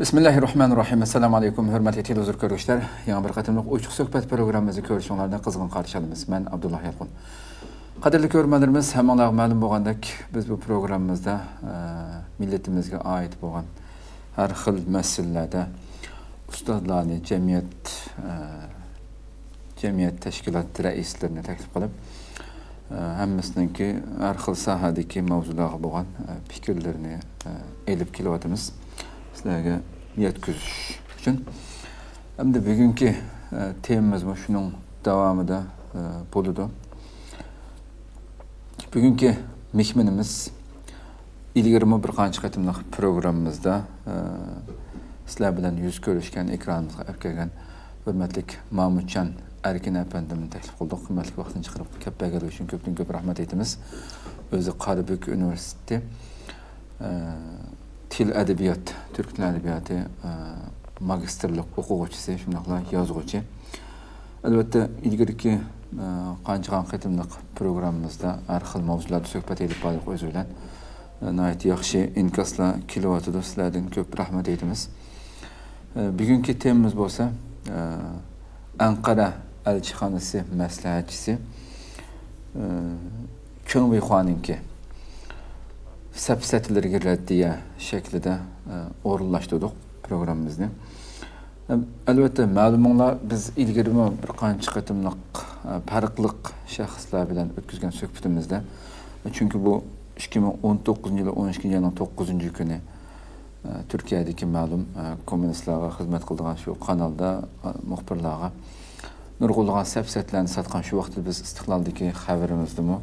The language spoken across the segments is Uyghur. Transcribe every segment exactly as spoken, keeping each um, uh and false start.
بىسمىللاھىررەھمانىررەھىم. ئەسسالامۇ ئەلەيكۇم، ھۆرمەتلىك تېلېۋىزور كۆرگۈچىلەر. يېڭى بىر قېتىملىق ئوچۇق سۆھبەت پروگراممىمىزنى كۆرۈشۈڭلارنى قىزغىن قارشى ئالىمىز. مەن ئابدۇللا يالقۇن. قەدىرلىك كۆرۈرمەنلىرىمىز، ھەممىڭلارغا مەلۇم بولغاندەك، بىز بۇ پروگراممىمىزدا، ئە، مىللىتىمىزگە ئائىت بولغان ھەر خىل مەسىلىلەردە ئۇستازلارنى، جەمئىيەت، ئە، جەمئىيەت تەشكىلات رەئىسلىرىنى تەكلىپ قىلىپ، ئە، ھەممىسىنىڭكى ھەر خىل ساھەدىكى ماۋزۇلارغا بولغان، ئە، پىكىرلىرىنى، ئە، ئېلىپ كېلىۋاتىمىز. سىلەرگە يەتكۈزۈش ئۈچۈن. ئەمدى بۈگۈنكى، ئە، تېمىمىزمۇ شۇنىڭ داۋامىدا، ئە، بولىدۇ. بۈگۈنكى مېھمىنىمىز ئىلگىرىمۇ بىر قانچە قېتىملىق پروگراممىمىزدا، ئە، سىلەر بىلەن يۈز كۆرۈشكەن، ئېكرانىمىزغا ئەپ كەلگەن ھۆرمەتلىك مامۇتجان ئەركىن ئەپەندىمنى تەكلىپ قىلدۇق. ھۆرمەتلىك ۋاقتىنى چىقىرىپ كەپ بەرگەنلىكى ئۈچۈن كۆپتىن كۆپ رەھمەت ئېيتىمىز. ئۆزى قارابۈك ئۇنىۋېرسىتېتى، ئە، تىل ئەدەبىيات، تۈرك تىل ئەدەبىياتى، ئە، ماگىستىرلىق ئوقۇغۇچىسى، شۇنداقلا يازغۇچى. ئەلۋەتتە، ئىلگىرىكى، ئە، قانچىغان قېتىملىق پروگراممىمىزدا ھەر خىل ماۋزۇلاردا سۆھبەت ئېلىپ باردۇق ئۆزى بىلەن. ئە، ناھايىتى ياخشى ئىنكاسلار كېلىۋاتىدۇ. سىلەردىن كۆپ رەھمەت ئېيتىمىز. ئە، بۈگۈنكى تېمىمىز بولسا، ئە، ئەنقەرە ئەلچىخانىسى مەسلىھەتچىسى، ئە، چېڭ ۋېيخۇانىڭكى سەپسەتىلىرىگە رەددىيە شەكلىدە، ئە، ئورۇنلاشتۇردۇق پروگراممىمىزنى. ئەلۋەتتە، مەلۇمۇڭلار، بىز ئىلگىرىمۇ بىر قانچە قېتىملىق، ئە، پەرقلىق شەخسلەر بىلەن ئۆتكۈزگەن سۆھبىتىمىزدە، چۈنكى بۇ ئىككى مىڭ ئون توققۇزىنچى يىلى، ئون ئىككىنچى ئاينىڭ توققۇزىنچى كۈنى، ئە، تۈركىيەدىكى مەلۇم، ئە، كوممۇنىستلارغا خىزمەت قىلىدىغان شۇ قانالدا، ئە، مۇخبىرلارغا نۇرغۇنلىغان سەپسەتىلەرنى ساتقان، شۇ ۋاقىتتا بىز ئىستىقلالدىكى خەۋىرىمىزدىمۇ،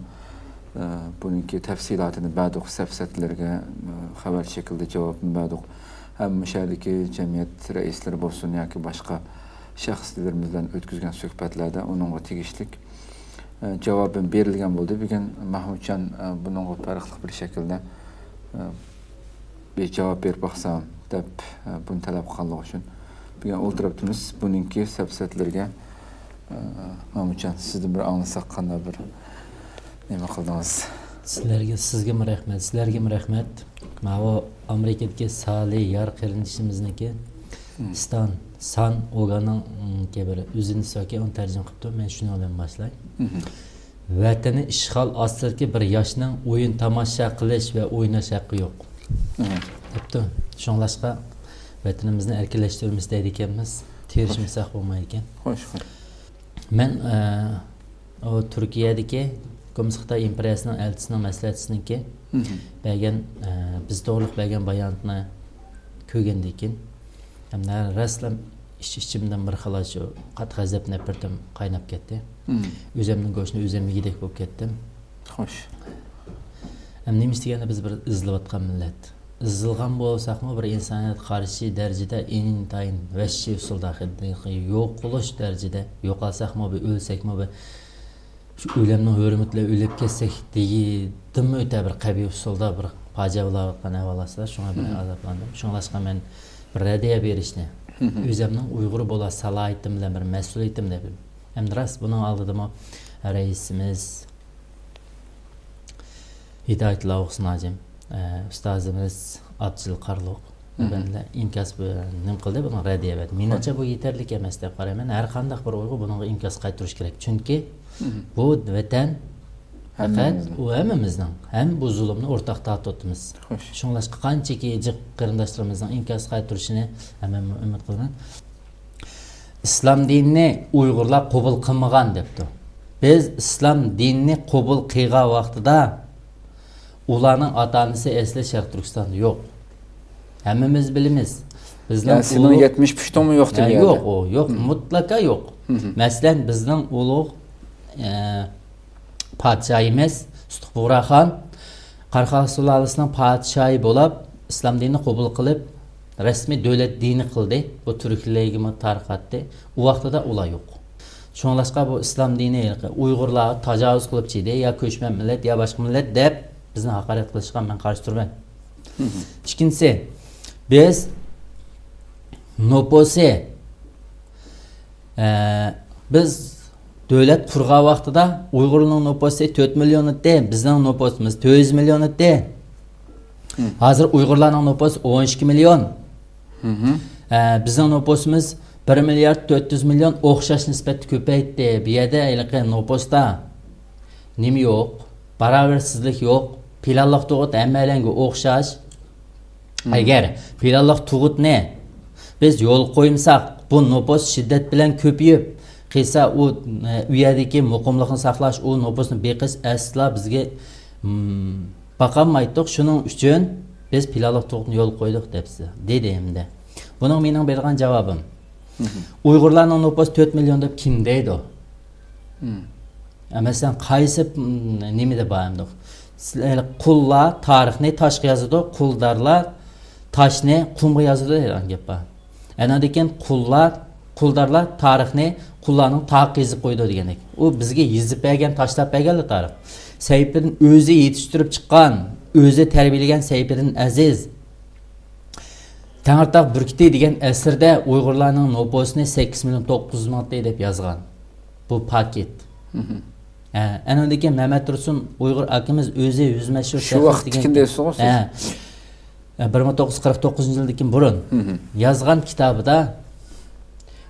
ئە، بۇنىڭكى تەپسىلاتىنى بەردۇق، سەپسەتىلەرگە، ئە، خەۋەر شەكلىدە جاۋابنى بەردۇق. ھەم مۇشۇ يەردىكى جەمئىيەت رەئىسلىرى بولسۇن ياكى باشقا شەخسلىرىمىز بىلەن ئۆتكۈزگەن سۆھبەتلەردە ئۇنىڭغا تېگىشلىك، ئە، جاۋابىم بېرىلگەن بولدى. بۈگۈن مەھمۇتجان، ئە، بۇنىڭغا پەرقلىق بىر شەكىلدە، ئە، بىر جاۋاب بېرىپ باقسام دەپ، ئە، بۇنى تەلەپ قىلغانلىقى ئۈچۈن بۈگۈن ئولتۇرۇپتىمىز. بۇنىڭكى سەپسەتىلىرىگە، ئە، مەھمۇتجان، سىزدىن بىر ئاڭلىساق، قانداق بىر نېمە قىلدىڭىز؟ سىلەرگە، سىزگىمۇ رەھمەت، سىلەرگىمۇ رەھمەت. ماۋۇ ئامېرىكىدىكى سالى يار قېرىندىشىمىزنىڭكى، مم. ستان، سان ئوگانىڭكى بىر ئۈزۈندىسى باركەن، ئۇنى تەرجىمە قىپتۇ. مەن شۇنىڭ بىلەن باشلاي. مم. ۋەتىنى ئىشغال ئاستىدىكى بىر ياشنىڭ ئويۇن تاماشا قىلىش ۋە ئويناش ھەققى يوق. مم. دەپتۇ. شۇڭلاشقا ۋەتىنىمىزنى ئەركىنلەشتۈرىمىز دەيدىكەنمىز. تىرىشمىساق بولمايدىكەن. خوش، خوش. مەن، ئە، ئۇ تۈركىيەدىكى كوممۇنىست خىتاي ئىمپېرىيەسىنىڭ ئەلچىسىنىڭ مەسلىھەتچىسىنىڭكى مم. بەرگەن، ئە، بىز توغرۇلۇق بەرگەن باياناتنى كۆرگەندىن كېيىن، ھەم راستلا ئىچ-ئىچىمدىن بىر خىل شۇ قاتتىق غەزەپ نەپرىتىم قايناپ كەتتى. مم. ئۆزۈمنىڭ گۆشىنى ئۆزۈم يېگۈدەك بولۇپ كەتتىم. خوش. ھەم نېمە ئىش دېگەندە بىز بىر ئېزىلىۋاتقان مىللەت. ئېزىلغان بولساقمۇ بىر ئىنسانىيەتكە قارشى دەرىجىدە ئىنتايىن ۋەھشىي ئۇسۇلدا يوقىلىش دەرىجىدە، يوقالساقمۇ بىر، ئۆلسەكمۇ بىر، شۇ ئۆلۈمنىڭ ھۆرمىتى بىلەن ئۆلۈپ كەتسەك دېگىنىدىنمۇ ئۆتە بىر قەبىھ ئۇسۇلدا بىر پاجىئە بولاۋاتقان ئەھۋال ئاستىدا، شۇڭا بىر مم. ئازابلاندىم. شۇڭلاشقا مەن بىر رەددىيە بېرىشنى، مم. ئۆزۈمنىڭ ئۇيغۇر بولا سالاھىيىتىم بىلەن بىر مەسئۇلىيىتىم دەپ، ئەمدى راست بۇنىڭ ئالدىدىمۇ رەئىسىمىز، ھىدايەتۇللا ھۇسېن ھاجىم، ئە، ئۇستازىمىز ئابدۇجېلىل قارلۇق مم. ئەپەندىلەر ئىنكاس بىر نېمە قىلدى، بۇنىڭغا رەددىيە بەردى. مېنىڭچە، بۇ يېتەرلىك ئەمەس دەپ قارايمەن. ھەر قانداق بىر ئۇيغۇر بۇنىڭغا ئىنكاس قايتۇرۇش كېرەك. چۈنكى مم. بۇ ۋەتەن پەقەت ھەممىمىزنىڭ. ئۇ ھەممىمىزنىڭ. ھەم بۇ زۇلۇمنى ئورتاق تارتىۋاتىمىز. خوش. شۇڭلاشقا قانچىكى جىق قېرىنداشلىرىمىزنىڭ ئىنكاس قايتۇرۇشىنى ھەممەم ئۈمىد قىلىمەن. ئىسلام دىنىنى ئۇيغۇرلار قوبۇل قىلمىغان دەپتۇ. بىز ئىسلام دىنىنى قوبۇل قىلغان ۋاقتىدا ئۇلارنىڭ ئاتا-ئانىسى ئەسلى شەرقىي تۈركىستاندا يوق. ھەممىمىز بىلىمىز. بىزنىڭ يەنى سېنىڭ ئۇلۇغ-، يەتمىش پۇشتۇڭمۇ يوق ھە، دېگەن يوق، يەردە؟ ئۇ يوق، مم. مۇتلەقا يوق. مم. مەسىلەن، بىزنىڭ ئۇلۇغ، ئە، پادىشاھىمىز سۇتۇق بۇغراخان قاراخان سۇلالىسىنىڭ پادىشاھى بولۇپ، ئىسلام دىنىنى قوبۇل قىلىپ، رەسمىي دۆلەت دىنى قىلدى. بۇ تۈركلەرگىمۇ تارقاتتى. ئۇ ۋاقتىدا ئۇلار يوق. شۇڭلاشقا بۇ ئىسلام دىنى ئۇيغۇرلارغا تاجاۋۇز قىلىپ چىدى، يا كۆچمەن مىللەت، يا باشقا مىللەت دەپ بىزنى ھاقارەت قىلىشقا مەن قارشى تۇرىمەن. مم. ئىككىنچىسى، بىز نوپۇسى، ئە، بىز دۆلەت قۇرغان ۋاقتىدا ئۇيغۇرنىڭ نوپۇسى تۆت مىليون ئىدى، بىزنىڭ نوپۇسىمىز تۆت يۈز مىليون ئىدى. مم. ھازىر ئۇيغۇرلارنىڭ نوپۇسى ئون ئىككى مىليون. ئە، بىزنىڭ نوپۇسىمىز بىر مىليارد تۆت يۈز مىليون ئوخشاش نىسبەتتە كۆپەيتتى. بۇ يەردە ھېلىقى نوپۇستا نېمە يوق؟ باراۋەرسىزلىك يوق. پىلانلىق تۇغۇت ھەممەيلەنگە ئوخشاش. ئەگەر پىلانلىق تۇغۇتنى بىز يولغا قويمىساق، بۇ نوپۇس شىددەت بىلەن كۆپىيىپ قېلسا، ئۇ، ئە، ئۇ يەردىكى مۇقىملىقنى ساقلاش، ئۇ نوپۇسنى بېقىش ئەسلا بىزگە، م، باقالمايتتۇق. شۇنىڭ ئۈچۈن بىز پىلانلىق تۇغۇتنى يولغا قويدۇق دەپ دېدى ئەمدى. بۇنىڭ مېنىڭ بېرىدىغان جاۋابىم. ئۇيغۇرلارنىڭ نوپۇسى تۆت مىليون دەپ كىم دەيدۇ؟ ئە، مەسىلەن، قايسى، م، نېمىدە بار ئەمدى؟ سىلەر، قۇللار تارىخنى تاشقا يازىدۇ، قۇلدارلار تاشنى قۇمغا يازىدۇ دەيدىغان گەپ بار. ئەنەدىن كېيىن قۇللار، قۇلدارلار تارىخنى قۇللارنىڭ تاغقا يېزىپ قويىدۇ دېگەندەك. ئۇ بىزگە يېزىپ بەرگەن، تاشلاپ بەرگەنلا تارىخ. سەيپىدىن ئۆزى يېتىشتۈرۈپ چىققان، ئۆزى تەربىيەلىگەن سەيپىدىن ئەزىز. تەڭرىتاغ بۈركۈتى دېگەن ئەسىرىدە ئۇيغۇرلارنىڭ نوپۇسىنى سەككىز مىليون توققۇز يۈز مىڭ دەپ يازغان. بۇ پاكىت. ھە، ئەنىڭدىن كېيىن مەمەت تۇرسۇن ئۇيغۇر ئاكىمىز ئۆزى يۈز مەشھۇر شۇ شەخس ۋاقىتتىكىنى دېگەن دەيسىزغۇ سىز؟ ھە. بىر مىڭ توققۇز يۈز قىرىق توققۇزىنچى يىلدىن كېيىن بۇرۇن يازغان كىتابىدا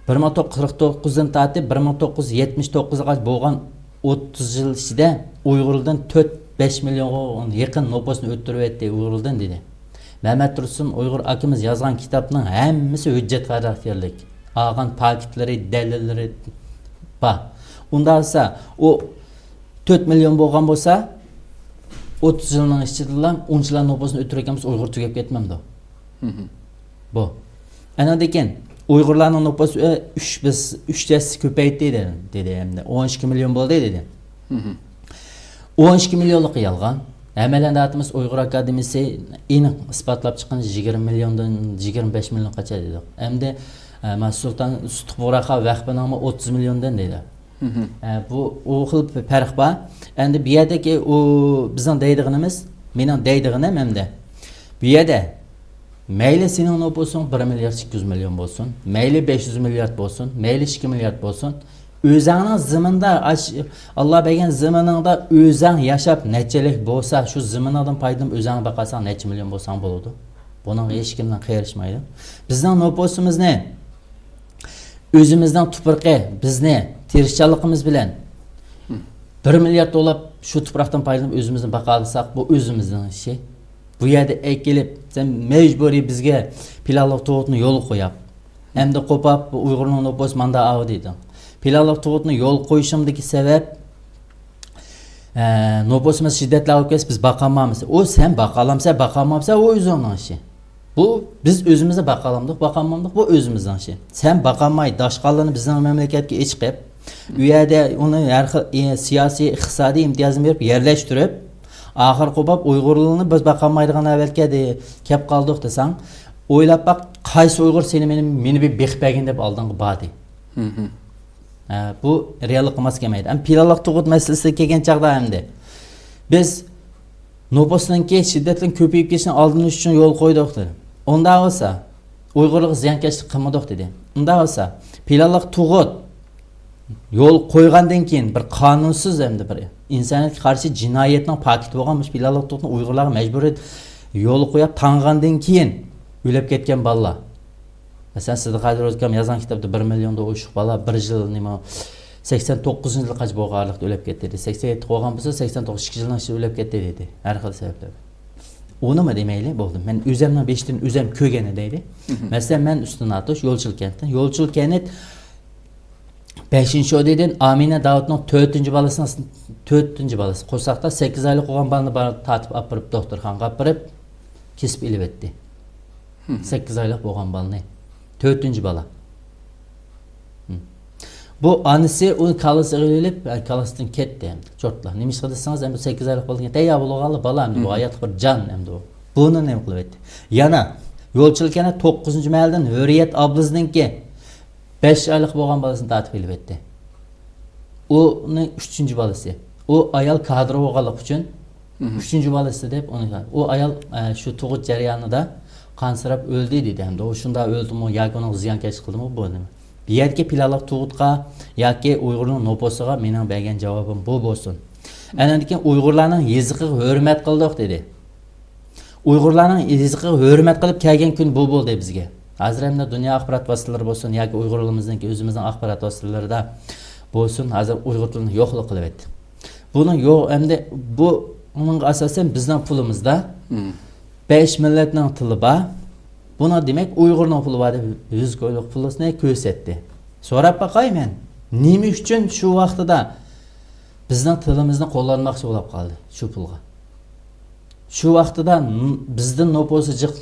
بىر مىڭ توققۇز يۈز قىرىق توققۇزدىن تارتىپ بىر مىڭ توققۇز يۈز يەتمىش توققۇزغا بولغان ئوتتۇز يىل ئىچىدە ئۇيغۇردىن تۆت بەش مىليونغا يېقىن نوپۇسنى ئۆتتۈرۈۋەتتى ئۇيغۇردىن، دېدى. مەمەت تۇرسۇن ئۇيغۇر ئاكىمىز يازغان كىتابنىڭ ھەممىسى ھۆججەت خاراكتېرلىك. ئالغان پاكىتلىرى، دەلىللىرى بار. ئۇنداق بولسا، ئۇ تۆت مىليون بولغان بولسا، ئوتتۇز يىلنىڭ ئىچىدىلا ئۇنچىلا نوپۇسنى ئۆتتۈرگەن بولسا، ئۇيغۇر تۈگەپ كەتمەمدۇ؟ بۇ. ئەنەدىن كېيىن ئۇيغۇرلارنىڭ نوپۇسى، ئە، ئۈچ، بىز ئۈچ ھەسسە كۆپەيتتى دېدى، دېدى ئەمدى. ئون ئىككى مىليون بولدى دېدى. ئون ئىككى مىليونلۇقى يالغان. ھەممەيلەن دەۋاتىمىز، ئۇيغۇر ئاكادېمىيىسى ئېنىق ئىسپاتلاپ چىققان يىگىرمە مىليوندىن يىگىرمە بەش مىليونغىچە دېدۇق. ئەمدى، ئە، مانا سۇلتان سۇتۇق بۇغراخان ۋەخپىنىڭمۇ ئوتتۇز مىليوندىن دېدى. ئە، بۇ، ئۇ خىل پەرق بار. ئەمدى بۇ يەردىكى ئۇ بىزنىڭ دەيدىغىنىمىز، مېنىڭ دەيدىغىنىم ئەمدى. بۇ يەردە مەيلى سېنىڭ نوپۇسۇڭ بىر مىليارد ئىككى يۈز مىليون بولسۇن، مەيلى بەش يۈز مىليارد بولسۇن، مەيلى ئىككى مىليارد بولسۇن، ئۆزۈڭنىڭ زېمىندا، ئاش-، ئاللا بەرگەن زېمىنىڭدا ئۆزۈڭ ياشاپ نەچچىلىك بولسا، شۇ زېمىنىڭدىن پايدىلىنىپ ئۆزۈڭنى باقالىساڭ نەچچە مىليون بولساڭ بولىدۇ. بۇنىڭغا ھېچكىم قېرىشمايدۇ. بىزنىڭ نوپۇسىمىزنى ئۆزىمىزنىڭ تۇپرىقى بىزنى تىرىشچانلىقىمىز بىلەن بىر مىليارد تولاپ شۇ تۇپراقتىن پايدىلىنىپ ئۆزىمىزنى باقالىساق، بۇ ئۆزىمىزنىڭ ئىشى. بۇ يەردە ئەكېلىپ، سەن مەجبۇرىي بىزگە پىلانلىق تۇغۇتنى يولغا قوياپ، ئەمدى قوپاپ، بۇ ئۇيغۇرنىڭ نوپۇسى ماندا ئاۋۇ دېدىڭ. پىلانلىق تۇغۇتنى يولغا قويۇشۇمدىكى سەۋەب، ئە، نوپۇسىمىز شىددەتلىك بولۇپ كەتسە، بىز باقالمامسىز. ئۇ سەن باقالامسەن، باقالمامسەن، ئۇ ئۆزۈڭنىڭ ئىشى. بۇ، بىز ئۆزىمىزنى باقالامدۇق، باقالمامدۇق، بۇ ئۆزىمىزنىڭ ئىشى. سەن باقالماي، داشقاللىنى بىزنىڭ مەملىكەتكە ئېچىقىپ، ئۇ يەردە ئۇنى ھەر خىل، ئى، سىياسىي، ئىقتىسادىي ئىمتىيازنى بېرىپ يەرلەشتۈرۈپ، ئاخىرى قوپاپ ئۇيغۇرلارنى بىز باقالمايدىغان ئەھۋالغا كەلدى، كەپ قالدۇق دېسەڭ، ئويلاپ باق، قايسى ئۇيغۇر سېنى مېنى، مېنى بېقىپ بەرگىن دەپ ئالدىڭغا باردى؟ ھە، بۇ رېئاللىققا ماس كەلمەيدۇ. ئەمما پىلانلىق تۇغۇت مەسىلىسىگە كەلگەن چاغدا ئەمدى بىز نوپۇسنىڭكى شىددەتلىك كۆپىيىپ كېتىشىنىڭ ئالدىنى ئېلىش ئۈچۈن يول قويدۇق دېدى. ئۇنداق بولسا، ئۇيغۇرلارغا زىيانكەشلىك قىلمىدۇق دېدى. ئۇنداق بولسا، پىلانلىق تۇغۇت يول قويغاندىن كېيىن بىر قانۇنسىز ھەمدە بىر ئىنسانىيەتكە قارشى جىنايەتنىڭ پاكىتى بولغان مۇشۇ پىلانلىق تۇغۇتنى ئۇيغۇرلارغا مەجبۇرىي يول قويۇپ تاڭغاندىن كېيىن ئۆلۈپ كەتكەن بالىلار. مەسىلەن، سىدىق ھاجى روزىكام يازغان كىتابتا بىر مىليوندا ئوشۇق بالا بىر يىل نېمە سەكسەن توققۇزىنچى يىلغىچە بولغان ئارىلىقتا ئۆلۈپ كەتتى دېدى. سەكسەن يەتتە بولغان بولسا، سەكسەن توققۇز ئىككى يىلنىڭ ئىچىدە ئۆلۈپ كەتتى دېدى. ھەر خىل سەۋەبلەر. ئۇنىمۇ دېمەيلى، بولدى. مەن ئۆزۈمنىڭ بېشىدىن ئۆزۈم كۆرگىنى دەيلى. مەسىلەن، مەن ئۈستۈن ئاتۇش، يولچىلىك كەنتتىن. يولچىلىك كەنت بەشىنچى شودىدىن ئامىنە داۋۇتنىڭ تۆتىنچى بالىسىنىڭ، تۆتىنچى بالىسى. قورساقتا سەككىز ئايلىق بولغان بالىنى بار-، تارتىپ ئاپىرىپ، دوختۇرخانىغا ئاپىرىپ، كېسىپ ئېلىۋەتتى. سەككىز ئايلىق بولغان بالىنى. تۆتىنچى بالا. بۇ ئانىسى ئۇنى كاللىسىغا ئېلىپ، كاللىسىدىن كەتتى ئەمدى، چورتلا. نېمىشقا دېسىڭىز، ئەمدى سەككىز ئايلىق بالىدىن كېيىن تەييار بولغانلا بالا ئەمدى، بۇ ھاياتلىق بىر جان ئەمدى ئۇ. بۇنى نېمە قىلىۋەتتى؟ يەنە يولچىلىك يەنە توققۇزىنچى مەھەللىدىن ھۆرىيەت ئابلىزنىڭكى بەش ئايلىق بولغان بالىسىنى تارتىپ ئېلىۋەتتى. ئۇنى ئۈچىنچى بالىسى. ئۇ ئايال كادىر بولغانلىقى ئۈچۈن ئۈچىنچى بالىسى دەپ ئۇنى، ئۇ ئايال، ئە، شۇ تۇغۇت جەريانىدا قانسىراپ ئۆلدى دېدى. ھەمدە ئۇ شۇنداق ئۆلدىمۇ ياكى ئۇنىڭغا زىيانكەشلىك قىلدىمۇ، بۇ نېمە؟ بۇ يەردىكى پىلانلىق تۇغۇتقا ياكى ئۇيغۇرنىڭ نوپۇسىغا مېنىڭ بەرگەن جاۋابىم بۇ بولسۇن. ئەنەدىن كېيىن ئۇيغۇرلارنىڭ يېزىقىغا ھۆرمەت قىلدۇق دېدى. ئۇيغۇرلارنىڭ يېزىقىغا ھۆرمەت قىلىپ كەلگەن كۈن بۇ بولدى بىزگە. ھازىر ئەمدى دۇنيا ئاخبارات ۋاسىتىلىرى بولسۇن ياكى ئۇيغۇرلىرىمىزنىڭكى ئۆزىمىزنىڭ ئاخبارات ۋاسىتىلىرىدا بولسۇن، ھازىر ئۇيغۇر تىلىنى يوقلۇق قىلىۋەتتى. بۇنىڭ يوق، ئەمدى بۇنىڭغا ئاساسەن بىزنىڭ پۇلىمىزدا بەش مىللەتنىڭ تىلى بار. بۇنىڭ دېمەك ئۇيغۇرنىڭ پۇلى بار دەپ يۈز كويلۇق پۇلىنى كۆرسەتتى. سوراپ باقاي مەن، نېمە ئۈچۈن شۇ ۋاقتىدا بىزنىڭ تىلىمىزنى قوللانماقچى بولۇپ قالدى شۇ پۇلغا؟ شۇ ۋاقتىدا ن-، بىزدىن نوپۇزى جىق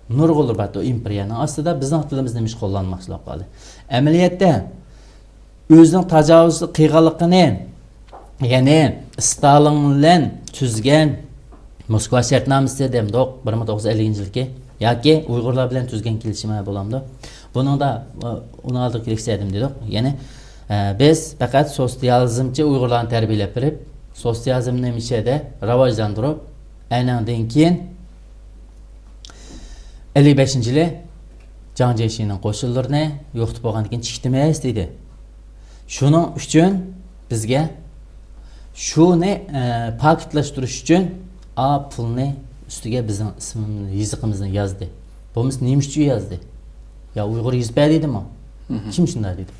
نۇرغۇنلار بار، ئىمپېرىيەنىڭ ئاستىدا بىزنىڭ تىلىمىزنى نېمىشقا قوللانماقچى بولۇپ قالدى؟ ئەمەلىيەتتە ئۆزىنىڭ تاجاۋۇزچىلىق قىلغانلىقىنى، يەنى ستالىن بىلەن تۈزگەن موسكۋا شەرتنامىسى دەمدۇق، بىر مىڭ توققۇز يۈز ئەللىكىنچى يىلدىكى ياكى ئۇيغۇرلار بىلەن تۈزگەن كېلىشىمى بولامدۇ؟ بۇنىڭدا، ئۇ-، ئۇنىڭ ئالدىغا كېلىشسە دەم دېدۇق. يەنى، ئە، بىز پەقەت سوتسىيالىزمچى ئۇيغۇرلارنى تەربىيەلەپ بېرىپ، سوتسىيالىزمنى مىشەدە راۋاجلاندۇرۇپ، ئەنىڭدىن كېيىن ئەللىك بەشىنچى يىلى جاڭ جيېشىنىڭ قوشۇنلىرىنى يوقىتىپ بولغاندىن كېيىن چىقتىمىز دېدى. شۇنىڭ ئۈچۈن بىزگە شۇنى، ئە، پاكىتلاشتۇرۇش ئۈچۈن ئا پۇلنى ئۈستىگە بىزنىڭ ئىسمىمىز، يېزىقىمىزنى يازدى. بولمىسا نېمە ئۈچۈن يازدى؟ يا ئۇيغۇر يېزىپ بەر دېدىمۇ؟ كىم شۇنداق دېدى؟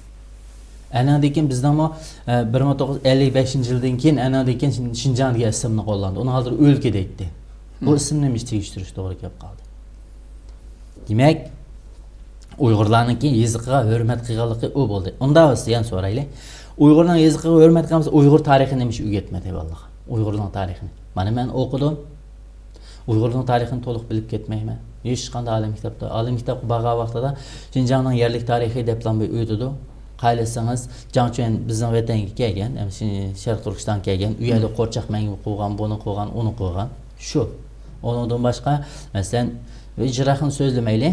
ئەنەڭدىن كېيىن بىزنىڭمۇ، ئە، بىر مىڭ توققۇز يۈز ئەللىك بەشىنچى يىلدىن كېيىن ئەنەڭدىن كېيىن شىن-، شىنجاڭ دېگەن ئىسىمنى قوللاندى. ئۇنىڭ ئالدىدا ئۆلكە دەيتتى. بۇ ئىسىمنى نېمە تېگىشتۈرۈش توغرا كېلىپ قالدى؟ دېمەك، ئۇيغۇرلارنىڭكى يېزىقىغا ھۆرمەت قىلغانلىقى ئۇ بولدى. ئۇنداق بولسا يەنە سورايلى. ئۇيغۇرنىڭ يېزىقىغا ھۆرمەت قىلمىسا، ئۇيغۇر تارىخىنى نېمىشقا ئۆگەتمىدى بالىلارغا؟ ئۇيغۇرنىڭ تارىخىنى. مانا مەن ئوقۇدۇم. ئۇيغۇرنىڭ تارىخىنى تولۇق بىلىپ كەتمەيمەن. ھېچقانداق ئالىي مەكتەپتە، ئالىي مەكتەپكە بارغان ۋاقتىدا شىنجاڭنىڭ يەرلىك تارىخى دەپلا بىر ئۆتىدۇ. قايىل دېسىڭىز، جاڭ چۈەن بىزنىڭ ۋەتەنگە كەلگەن، يەنى شەرقىي تۈركىستانغا كەلگەن، ئۇ يەردە قورچاق مەڭگۈ قىلغان، بۇنى قىلغان، ئۇنى قىلغان. شۇ. ئۇنىڭدىن باشقا، مەسىلەن، ھىجرەتنى سۆزلىمەيلى.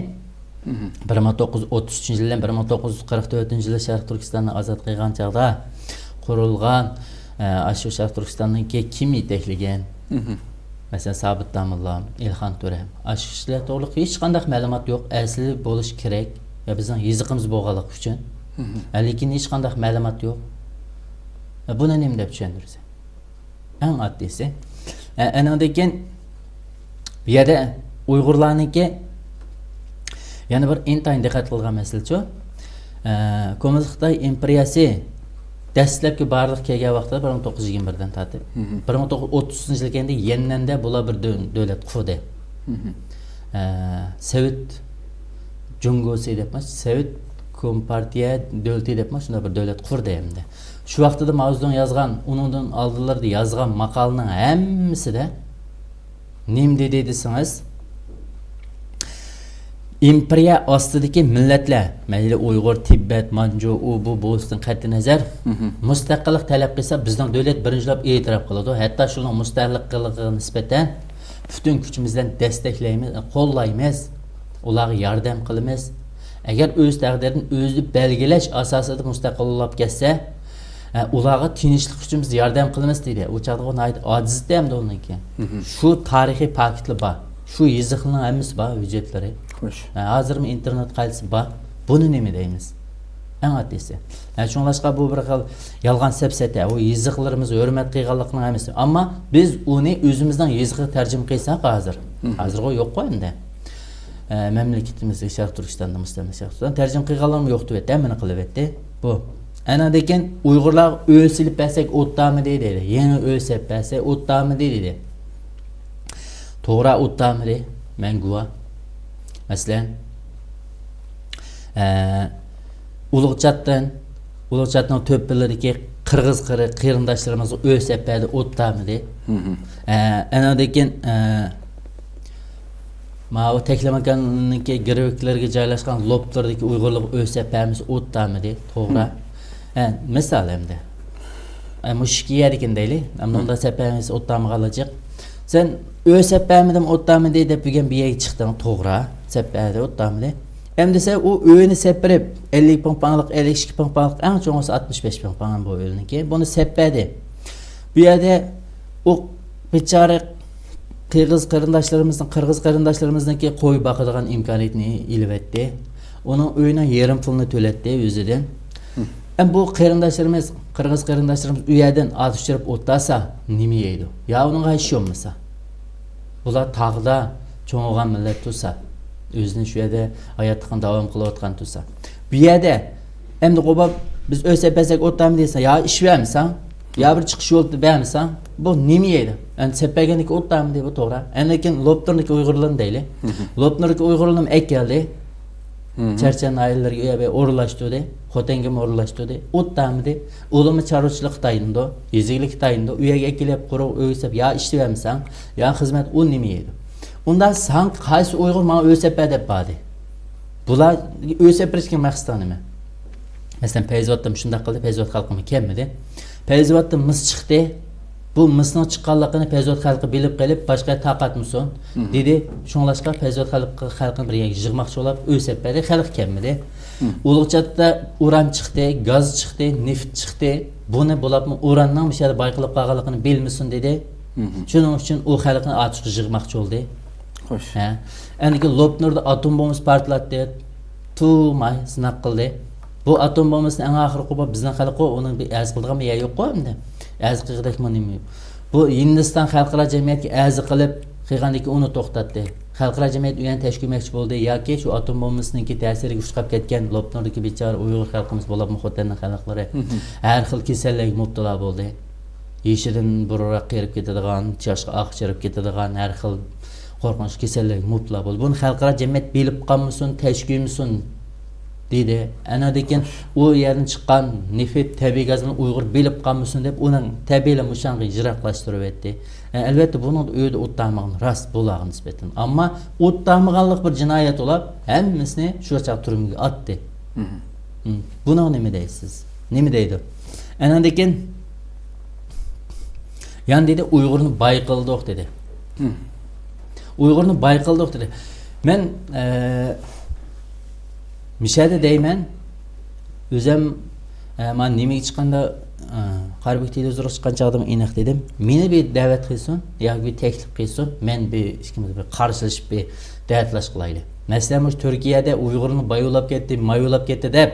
بىر مىڭ توققۇز يۈز ئوتتۇز ئۈچىنچى يىل بىلەن بىر مىڭ توققۇز يۈز قىرىق تۆتىنچى يىلى شەرقىي تۈركىستاننى ئازاد قىلغان چاغدا قۇرۇلغان، ئە، ئاشۇ شەرقىي تۈركىستاننىڭكى كىم يېتەكلىگەن؟ مەسىلەن، سابىت داموللا، ئېلخان تۆرە. ئاشۇ كىشىلەر توغرىلىق ھېچقانداق مەلۇمات يوق. ئەسلى بولۇش كېرەك. يا بىزنىڭ يېزىقىمىز بولغانلىقى ئۈچۈن. ھە، لېكىن ھېچقانداق مەلۇمات يوق. يا بۇنى نېمە دەپ چۈشەندۈرىسەن؟ ئەڭ ئاددىيسى. ئە، ئەنىڭدىن كېيىن بۇ يەردە ئۇيغۇرلارنىڭكى يەنە بىر ئىنتايىن دىققەت قىلغان مەسىلىچۇ، ئە، كوممۇنىست خىتاي ئىمپېرىيەسى دەسلەپكى بارلىققا كەلگەن ۋاقتىدا بىر مىڭ توققۇز يۈز يىگىرمە بىردىن تارتىپ، بىر مىڭ توققۇز يۈز ئوتتۇزىنچى يىلغا كەلگەندە يەننەندە بۇلار بىر دۆ-، دۆلەت قۇردى. ئە، سوۋېت جۇڭگوسى دەپمۇ، سوۋېت كومپارتىيە دۆلىتى دەپمۇ شۇنداق بىر دۆلەت قۇردى ئەمدى. شۇ ۋاقتىدا ماۋزېدۇڭ يازغان، ئۇنىڭدىن ئالدىلىرىدا يازغان ماقالىنىڭ ھەممىسىدە نېمە دېدى دېسىڭىز، ئىمپېرىيە ئاستىدىكى مىللەتلەر، مەيلى ئۇيغۇر، تىبەت، مانجۇ، ئۇ، بۇ، بولۇشتىن قەتئىينەزەر، مۇستەقىللىق تەلەپ قىلسا، بىزنىڭ دۆلەت بىرىنچىلەپ ئېتىراپ قىلىدۇ. ھەتتا شۇنىڭ مۇستەقىللىقىغا نىسبەتەن پۈتۈن كۈچىمىز بىلەن دەستەكلەيمىز، قوللايمىز، ئۇلارغا ياردەم قىلىمىز. ئەگەر ئۆز تەقدىرىنى ئۆزى بەلگىلەش ئاساسىدا مۇستەقىل بولۇپ كەتسە، ئە، ئۇلارغا تىنچلىق ئۈچۈن بىز ياردەم قىلىمىز دېدى. ئۇ چاغدا ئۇ ناھايىتى ئاجىز ئىدى ئەمدى ئۇنىڭكى. شۇ تارىخىي پاكىتلار بار. شۇ يېزىقلارنىڭ ھەممىسى بار، ھۆججەتلىرى. خوش. ئە، ھازىرمۇ ئىنتېرنېت قايسى بار. بۇنى نېمە دەيمىز؟ ئەڭ ئاددىيسى. ئە، شۇڭلاشقا بۇ بىر خىل يالغان سەپسەتە. ئۇ يېزىقلىرىمىز ھۆرمەت قىلغانلىقنىڭ ھەممىسى. ئەمما بىز ئۇنى ئۆزىمىزنىڭ يېزىقىغا تەرجىمە قىلساق ھازىر. ھازىرغۇ يوققۇ ئەمدى. ئە، مەملىكىتىمىزدىكى شەرقىي تۈركىستاندا، مۇستەملىكە شەرقىي تۈركىستان تەرجىمە قىلغانلارمۇ يوق دېۋەتتى، ھەممىنى قىلىۋەتتى. بۇ. ئەنىڭدىن كېيىن ئۇيغۇرلارغا ئۆي سېلىپ بەرسەك ئۇتامىدى دېدى. يېڭى ئۆي سېلىپ بەرسەك ئۇتامىدى دېدى. توغرا ئۇتامىدى. مەن گۇۋاھ. مەسىلەن، ئە، ئۇلۇغچاتتىن، ئۇلۇغچاتنىڭ تۆپىلىرىدىكى قىرغىز قېرى-، قېرىنداشلىرىمىزغا ئۆي سېلىپ بەردى، ئۇتامىدى. ئە، ئەنىڭدىن كېيىن، ئە، ماۋۇ تەكلىماكاننىڭكى گىرۋىكلىرىگە جايلاشقان لوپلىرىدىكى ئۇيغۇرلارغا ئۆي سېلىپ بەرمىسە ئۇتامىدى، توغرا. ئە، مىسال ئەمدى. ئە، مۇشۇ ئىككى يەردىكىنى دەيلى. ئەمدى ئۇنداق سېلىپ بەرمىسە ئۇتامىغانلار جىق. سەن ئۆي سېلىپ بەرمىدىم ئۇتامىدى دەپ بۈگۈن بۇ يەرگە چىقتىڭ، توغرا. سېلىپ بەردى ئۇتامىدى. ئەمدى سەن ئۇ ئۆينى سېلىپ بېرىپ، ئەللىك پىڭ پاڭلىق، ئەللىك ئىككى پىڭ پاڭلىق، ئەڭ چوڭىسى ئاتمىش بەش پىڭ پاڭ بۇ ئۆينىڭكى. بۇنى سېلىپ بەردى. بۇ يەردە ئۇ بىچارە قىرغىز قېرىنداشلىرىمىزنىڭ، قىرغىز قېرىنداشلىرىمىزنىڭكى قوي باقىدىغان ئىمكانىيىتىنى ئېلىۋەتتى. ئۇنىڭ ئۆيىنىڭ يېرىم پۇلىنى تۆلەتتى ئۆزىدىن. ئەمما بۇ قېرىنداشلىرىمىز، قىرغىز قېرىنداشلىرىمىز ئۇ يەردىن ئات ئۇچۇرۇپ ئولتۇرسا نېمە يەيدۇ؟ يا ئۇنىڭغا ھېچ بولمىسا. بۇلار تاغدا چوڭ بولغان مىللەت تۇرسا. ئۆزىنى شۇ يەردە ھاياتلىقىنى داۋام قىلىۋاتقان تۇرسا. بۇ يەردە ئەمدى قوباپ بىز ئۆسەپ بەرسەك ئولتۇرامدۇ دېسە، يا ئىش بەرمىسەڭ، يا بىر چىقىش يول بەرمىسەڭ، بۇ نېمە يەيدۇ؟ ئەمدى سەپ بەرگەندىكى ئولتۇرامدۇ، بۇ توغرا. ئەمدى لېكىن لوپنۇردىكى ئۇيغۇرلارنى دەيلى. لوپنۇردىكى ئۇيغۇرلارنى ئەكەلدى. چەرچەن ناھىيەلىرىگە ئۇ يەرگە ئورۇنلاشتۇردى. خوتەنگىمۇ ئورۇنلاشتۇردى. ئولتۇرامدى. ئۇلارمۇ چارۋىچىلىققا تايىنىدۇ، يېزا ئىگىلىككە تايىنىدۇ. ئۇ يەرگە ئەكېلىپ قۇرۇق ئۆي سەپ، يا ئىش بەرمىسەڭ، يا خىزمەت، ئۇ نېمە يەيدۇ؟ ئۇندا ساڭا قايسى ئۇيغۇر ماڭا ئۆي سەپ بەر دەپ باردى؟ بۇلار ئۆي سەپ بېرىشكە مەقسىتىڭ نېمە؟ مەسىلەن، پەيزىۋاتتىمۇ شۇنداق قىلدى، پەيزىۋات خەلقىمۇ كەلمىدى. پەيزىۋاتتا مىس چىقتى. بۇ مىسنىڭ چىققانلىقىنى پەيزىۋات خەلقى بىلىپ قېلىپ، باشقا تاقەتمىسۇن دېدى. شۇڭلاشقا پەيزىۋات خەلقى، خەلقىنى بىر يەرگە يىغماقچى بولاپ، ئۆي سەپ بەردى، خەلق كەلمىدى. ئۇلۇغچاتتا ئۇران چىقتى، گاز چىقتى، نېفىت چىقتى. بۇنى بولۇپمۇ ئۇراننىڭ مۇشۇ يەردە بايقىلىپ قالغانلىقىنى بىلمىسۇن دېدى. شۇنىڭ ئۈچۈن ئۇ خەلقنى ئاتۇشقا يىغماقچى بولدى. خوش. ھە. ئەندىكىن لوپنۇردا ئاتوم بومبىسى پارتلاتتى. تۇماي سىناق قىلدى. بۇ ئاتوم بومبىسىنى ئەڭ ئاخىرقى بولۇپ بىزنىڭ خەلققۇ ئۇنىڭ بىر ئەرز قىلىدىغان بىر يەر يوققۇ ئەمدى. ئەرز قىلغۇدەكمۇ نېمە يوق. بۇ ھىندىستان خەلقئارا جەمئىيەتكە ئەرز قىلىپ قىلغاندىكىن ئۇنى توختاتتى. خەلقئارا جەمئىيەت ئۇ يەرنى تەشكىللىمەكچى بولدى ياكى شۇ ئاتوم بومبىسىنىڭكى تەسىرىگە ئۇچراپ كەتكەن لوپنۇردىكى بىچارە ئۇيغۇر خەلقىمىز بولۇپمۇ خوتەننىڭ خەلقلىرى ھەر خىل كېسەللەرگە مۇپتىلا بولدى. يېشىدىن بۇرۇنراق قېرىپ كېتىدىغان، ياشقا ئاق چىرىپ كېتىدىغان ھەر خىل قورقۇنچلۇق كېسەللەرگە مۇپتىلا بولدى. بۇنى خەلقئارا جەمئىيەت بىلىپ قالمىسۇن، تەشكىللىمىسۇن دېدى. ئەنەدىكىن ئۇ يەردىن چىققان نېفىت، تەبىئىي گازنى ئۇيغۇر بىلىپ قالمىسۇن دەپ، ئۇنىڭ تەبىئىيلا مۇشۇنىڭغا يىراقلاشتۇرۇۋەتتى. ئە، ئەلۋەتتە، بۇنىڭدا ئۆيدە ئوت تارمىغان راست بۇلارغا نىسبەتەن. ئەمما ئوت تارمىغانلىق بىر جىنايەت بولۇپ، ھەممىسىنى شۇ چاغ تۈرمىگە ئاتتى. ھىم. بۇنىڭغا نېمە دەيسىز؟ نېمە دەيدۇ؟ ئەنەندىن كېيىن يەنە دېدى، ئۇيغۇرنى باي قىلدۇق دېدى. ئۇيغۇرنى باي قىلدۇق دېدى. مەن، ئە، مىشەدە دەيمەن، ئۆزەم، ئە، مانا نېمىگە چىققاندا، ئە، قارابۈك تېلېۋىزورغا چىققان چاغدىمۇ ئېنىق دېدىم. مېنى بىر دەۋەت قىلسۇن ياكى بىر تەكلىپ قىلسۇن، مەن بىر ئىككىمىز بىر قارشىلىشىپ بىر دەۋەتلاش قىلايلى. مەسىلەن، مۇشۇ تۈركىيەدە ئۇيغۇرنى بايۋلاپ كەتتى، مايۋلاپ كەتتى دەپ،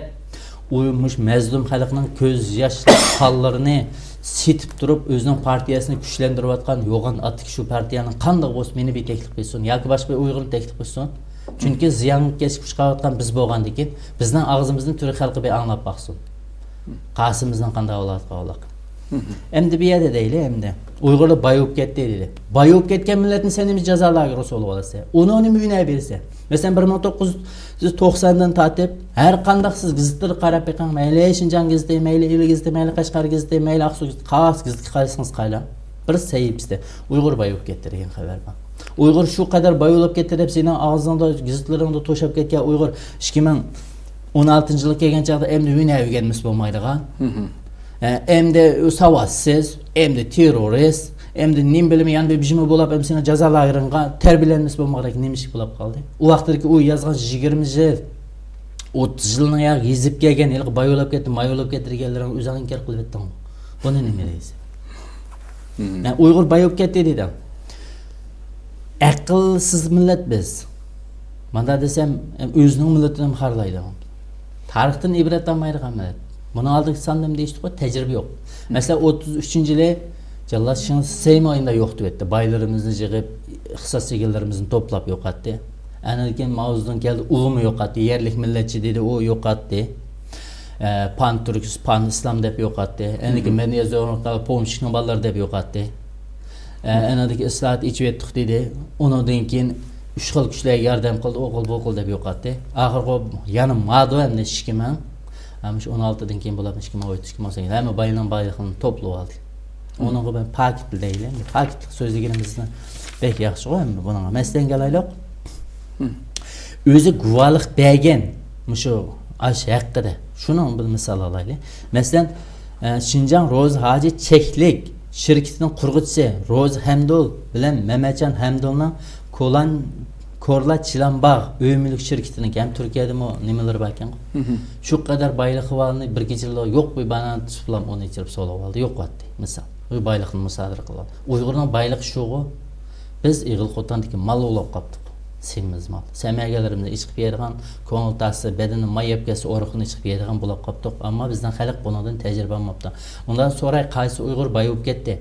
ئۇ مۇشۇ مەزلۇم خەلقنىڭ كۆز ياش قانلىرىنى سېتىپ تۇرۇپ، ئۆزىنىڭ پارتىيەسىنى كۈچلەندۈرۈۋاتقان يوغان ئاتىكى شۇ پارتىيەنىڭ قانداق بولسا مېنى بىر تەكلىپ قىلسۇن ياكى باشقا بىر ئۇيغۇرنى تەكلىپ قىلسۇن. چۈنكى زىيانغا كەچكە ئۇچراۋاتقان بىز بولغاندىكىن، بىزنىڭ ئاغزىمىزدىن تۈرك خەلقى بىر ئاڭلاپ باقسۇن. قاسىمىزنىڭ قانداق ھالەتتە قالغانلىقى. ئەمدى بۇ يەردە دەيلى، ئەمدى ئۇيغۇرلار باي بولۇپ كەتتى دېدى. باي بولۇپ كەتكەن مىللەتنى سەن نېمە جازا لاگېرىغا سولىۋالىسەن؟ ئۇنىڭ نېمە ھۈنەر بېرىسەن؟ مەسىلەن، بىر مىڭ توققۇز يۈز توقساندىن تارتىپ ھەر قانداق سىز گېزىتلەرگە قاراپ بېقىڭ، مەيلى شىنجاڭ گېزىتى، مەيلى ئىلى گېزىتى، مەيلى قەشقەر گېزىتى، مەيلى ئاقسۇ گېزىتى، قايسى گېزىتكە قارىسىڭىز قاراڭ، بىر سەھىپىسىدە ئۇيغۇر باي بولۇپ كەتتى دېگەن خەۋەر بار. ئۇيغۇر شۇ قەدەر باي بولۇپ كەتتى دەپ سېنىڭ ئاغزىڭدا، گېزىتلىرىڭدا توشاپ كەتكەن ئۇيغۇر ئىككى مىڭ ئون ئالتىنچى يىلغا كەلگەن چاغدا ئەمدى ھۈنەر ئۆگەنمىسە بولمايدىغان. ئە، ئەمدى ساۋاتسىز، ئەمدى تېررورىست، ئەمدى نېمە بىلىمەن، يەنە بىر بىژىمى بولاپ، ئەمدى سېنىڭ جازا لاگېرىڭغا تەربىيەلەنمىسە بولمىغۇدەك نېمە ئىش بولاپ قالدى؟ ئۇ ۋاقىتتىكى ئۇ يازغان يىگىرمە يىل، ئوتتۇز يىلنىڭ يا يېزىپ كەلگەن، ھېلىقى باي بولۇپ كەتتى، ماي بولۇپ كەتتى دېگەنلىرىڭنى ئۆزۈڭ ئىنكار قىلىۋەتتىڭ. بۇنى نېمە دەيسەن؟ مەن ئۇيغۇر باي بولۇپ كەتتى دېدىڭ. ئەقىلسىز مىللەت بىز. مانداق دېسەم، ئۆزىنىڭ مىللىتىنىمۇ خارلايدۇ. تارىختىن ئىبرەت ئالمايدىغان مىللەت. بۇنىڭ ئالدىدىكى ساندىمۇ دېيىشتۇققۇ، تەجرىبە يوق. مەسىلەن، ئوتتۇز ئۈچىنچى يىلى جاللات شېڭ سەيمۇ ئاينىدا يوقىتىۋەتتى. بايلىرىمىزنى يىغىپ، ئىختىساس ئىگىلىرىمىزنى توپلاپ يوقاتتى. ئاندىن كېيىن ماۋزېدۇڭ كەلدى، ئۇمۇ يوقاتتى. يەرلىك مىللەتچى دېدى، ئۇ يوقاتتى. ئە، پان تۈركىس، پان ئىسلام دەپ يوقاتتى. ئەنىكى مەدەنىيەت زورلۇقى پومېشچىكنىڭ بالىلىرى دەپ يوقاتتى. ئە، ئەنىدىكى ئىسلاھات ئېچىۋەتتۇق دېدى. ئۇنىڭدىن كېيىن ئۈچ خىل كۈچلەرگە ياردەم قىلدى، ئۇ خىل، بۇ خىل دەپ يوقاتتى. ئاخىرقى يەنە مادا ئەمدى ئىككى مىڭ، ئە، مۇشۇ ئون ئالتىدىن كېيىن بولۇپ ئىككى مىڭ ئون يەتتە، ئىككى مىڭ ئون سەككىز، ھەممە باينىڭ بايلىقىنى توپلىۋالدى. ئۇنىڭغا مەن پاكىت دەيلى. پاكىتلىق سۆزلىگىنىمىزنى بەك ياخشىغۇ ئەمدى بۇنىڭغا. مەسىلەنگە ئالايلۇق. ئۆزى گۇۋاھلىق بەرگەن مۇشۇ ئاش ھەققىدە. شۇنىڭ بىر مىسال ئالايلى. مەسىلەن، ئە، شىنجاڭ روزى ھاجى چەكلىك شىركىتىنىڭ قۇرغۇچىسى روزى ھەمدۇل بىلەن مەمەتجان ھەمدۇلنىڭ كولان، كورلا چىلانباغ ئۆي مۈلۈك شىركىتىنىڭ ھەم تۈركىيەدىمۇ نېمىلىرى باركەنغۇ. شۇ قەدەر بايلىقى بارنى بىر كېچىدە يوق بىر بانان تۇتۇپ بولام ئۇنى ئىچىرىپ سولىۋالدى، يوقاتتى مىسال. بۇ بايلىقنى مۇسادىرە قىلىۋالدى. ئۇيغۇرنىڭ بايلىقى شۇغۇ. بىز ئېغىل قوتاندىكى مال بولاپ قاپتۇق. سېمىز مال. سەمەگەلىرىمىزنى ئىچقىپ يەيدىغان، كۆڭۈل تارتسا بەدىنى ماي يەپ كەتسە ئورۇقىنى ئىچقىپ يەيدىغان بولاپ قاپتۇق. ئەمما بىزنىڭ خەلق بۇنىڭدىن تەجرىبە ئالماپتۇ. ئۇنداق سوراي، قايسى ئۇيغۇر باي بولۇپ كەتتى؟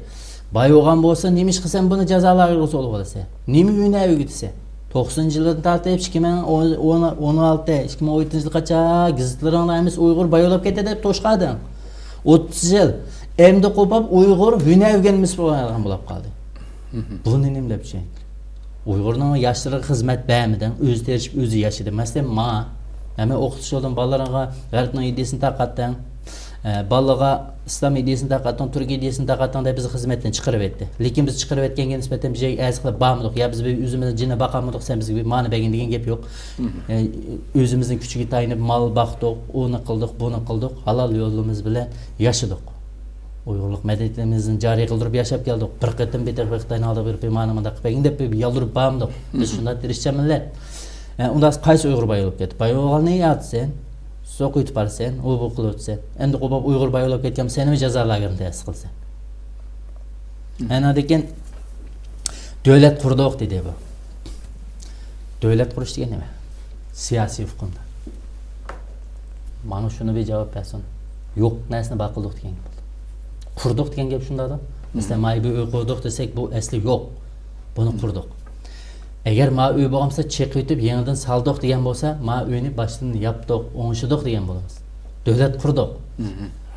باي بولغان بولسا نېمە ئىش قىلسەن بۇنى جازا لاگېرىغا سولىۋالىسەن؟ نېمە ھۈنەر ئۆگىتىسەن؟ توقسىنىنچى يىلدىن تارتىپ ئىككى مىڭ ئون ئالتە، ئىككى مىڭ ئون يەتتە يىلغىچە گېزىتلىرىڭدا ھەممىسى ئۇيغۇر باياۋلاپ كېتە دەپ توشقاندىڭ. ئوتتۇز يىل. ئەمدى قوپۇپ ئۇيغۇر ھۈنەر ئۆگەنمىسى بولغان بولاپ قالدى. بۇنى نېمە دەپ چۈشەندۈرىمىز؟ ئۇيغۇرنىڭ ياشلىرىغا خىزمەت بەرمىدىڭ، ئۆزى تىرىشىپ ئۆزى ياشىدى. مەسىلەن، ما، ھەممە ئوقۇتقۇچى بولدۇم، بالىلىرىغا غەربنىڭ ئىدىيىسىنى تارقاتتىڭ. ئە، بالىغا ئىسلام ئىدىيىسىنى تارقاتتىڭ، تۈرك ئىدىيىسىنى تارقاتتىڭ دەپ بىزنى خىزمەتتىن چىقىرىۋەتتى. لېكىن بىز چىقىرىۋەتكەنگە نىسبەتەن بىر جايغا ئەرز قىلىپ بارمىدۇق. يا بىز بىر ئۆزىمىزنىڭ جېنىنى باقالمىدۇق، سەن بىزگە بىر مانى بەرگىن دېگەن گەپ يوق. مم. ئە، ئۆزىمىزنىڭ كۈچىگە تايىنىپ مال باقتۇق، ئۇنى قىلدۇق، بۇنى قىلدۇق، ھالال يولىمىز بىلەن ياشىدۇق. ئۇيغۇرلۇق مەدەنىيىتىمىزنى جارى قىلدۇرۇپ ياشاپ كەلدۇق. بىر قېتىم بىر تېخى خىتاينىڭ ئالدىغا بېرىپ، بىر مانى مۇنداق قىلىپ بەرگىن دەپ بىر يالۋۇرۇپ بارمىدۇق. بىز شۇنداق تىرىشچان مىللەت. ئە، ئۇنداق قايسى ئۇيغۇر باي بولۇپ كەتتى؟ باي بولغاننى ياتىسەن، سوقۇۋېتىپ بارىسەن، ئۇ بۇ قىلىۋېتىسەن. ئەمدى قوپۇپ ئۇيغۇر باي بولۇپ كەتكەن، سېنىمۇ جازا لاگېرىنى تەسىس قىلىسەن. ئەنە لېكىن دۆلەت قۇردۇق دېدى بۇ. دۆلەت قۇرۇش دېگەن نېمە؟ سىياسىي ئۇقۇمدا. ماڭا شۇنى بىر جاۋاب بەرسۇن. يوق نەرسىنى بار قىلدۇق دېگەن گەپ بولدى. قۇردۇق دېگەن گەپ شۇنداقتا. مەسىلەن، مانا بۇ ئۆي قۇردۇق دېسەك، بۇ ئەسلى يوق. بۇنى قۇردۇق. ئەگەر ما ئۆي بولغان بولسا، چېقىۋېتىپ يېڭىدىن سالدۇق دېگەن بولسا، ما ئۆينى باشتىن ياپتۇق، ئوڭشىدۇق دېگەن بولىمىز. دۆلەت قۇردۇق.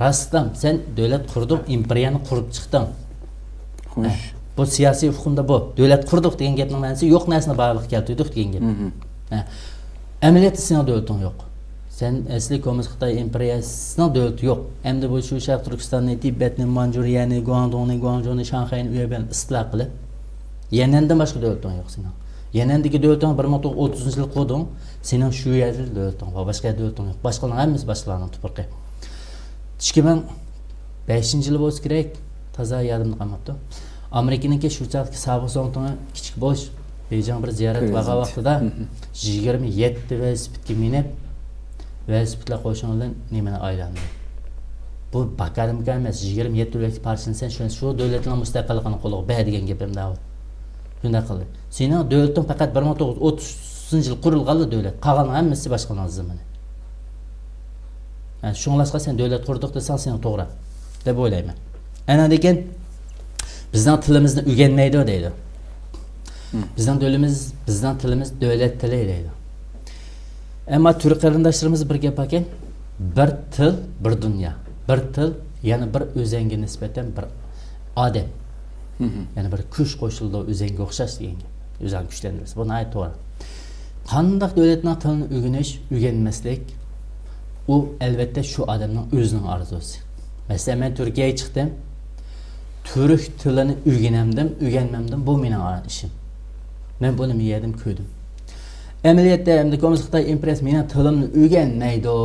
راستتىن سەن دۆلەت قۇردۇق، ئىمپېرىيەنى قۇرۇپ چىقتىڭ. خوش. ھە، بۇ سىياسىي ئۇقۇمدا بۇ. دۆلەت قۇردۇق دېگەن گەپنىڭ مەنىسى يوق نەرسىنى بارلىققا كەلتۈردۇق دېگەن گەپ. ھە. ئەمەلىيەتتە سېنىڭ دۆلىتىڭ يوق. سەن ئەسلى كوممۇنىست خىتاي ئىمپېرىيەسىنىڭ دۆلىتى يوق. ئەمدى بۇ شۇ شەرقىي تۈركىستاننى، تىبەتنى، مانجۇرىيەنى، گۇاڭدۇڭنى، گۇاڭجۇنى، شاڭخەينى ئۇ يەر بىلەن ئىستىلا قىلىپ، يەنئەندىن باشقا دۆلىتىڭ يوق سېنىڭ. يەنئەندىكى دۆلىتىڭ بىر مىڭ توققۇز يۈز ئوتتۇزىنچى يىلى قۇردۇڭ. سېنىڭ شۇ يەردە دۆلىتىڭ بار، باشقا يەردە دۆلىتىڭ يوق. باشقىلارنىڭ ھەممىسى باشقىلارنىڭ تۇپرىقى. ئىككى مىڭ بەشىنچى يىلى بولسا كېرەك، تازا يادىمدا قالماپتۇ. ئامېرىكىنىڭكى شۇ چاغدىكى سابىق زۇڭتۇڭى كىچىك بوش بېيجىڭ بىر زىيارەت بارغان ۋاقتىدا يىگىرمە يەتتە ۋېلىسىپىتكە مىنىپ، ۋېلىسىپىتلەر قوشۇنى بىلەن نېمىنى ئايلاندى. بۇ باكارمىكان ئەمەس، يىگىرمە يەتتە ۋېلىسىپىت پارچىسىنى سەن شۇ، شۇ دۆلەتنىڭ مۇستەقىللىقىنى قولىغا بەر دېگەن گېپىم دەۋۇ. شۇنداق قىلدى. سېنىڭ دۆلىتىڭ پەقەت بىر مىڭ توققۇز يۈز ئوتتۇزىنچى يىل قۇرۇلغانلا دۆلەت، قالغاننىڭ ھەممىسى باشقىلارنىڭ زېمىنى. ھە، شۇڭلاشقا سەن دۆلەت قۇردۇق دېسەڭ سېنىڭ توغرا دەپ ئويلايمەن. ئەنە لېكىن بىزنىڭ تىلىمىزنى ئۆگەنمەيدۇ دەيدۇ. بىزنىڭ دۆلىمىز، بىزنىڭ تىلىمىز دۆلەت تىلى دەيدۇ. ئەمما تۈرك قېرىنداشلىرىمىز بىر گەپ باركەن، بىر تىل، بىر دۇنيا. بىر تىل، يەنە بىر ئۆزەڭگە نىسبەتەن بىر ئادەم. يەنە بىر كۈچ قوشۇلىدۇ ئۆزەڭگە ئوخشاش دېگەن گەپ. ئۆزەڭنى كۈچلەندۈرىسەن. بۇ ناھايىتى توغرا. قانداق دۆلەتنىڭ تىلىنى ئۆگىنىش، ئۆگەنمەسلىك، ئۇ ئەلۋەتتە شۇ ئادەمنىڭ ئۆزىنىڭ ئارزۇسى. مەسىلەن، مەن تۈركىيەگە چىقتىم. تۈرك تىلىنى ئۆگىنەمدىم، ئۆگەنمەمدىم، بۇ مېنىڭ ئىشىم. مەن بۇنى مەن يەردىن كۆردۈم. ئەمەلىيەتتە ئەمدى كوممۇنىست خىتاي ئىمپېرىيەسى مېنىڭ تىلىمنى ئۆگەنمەيدۇ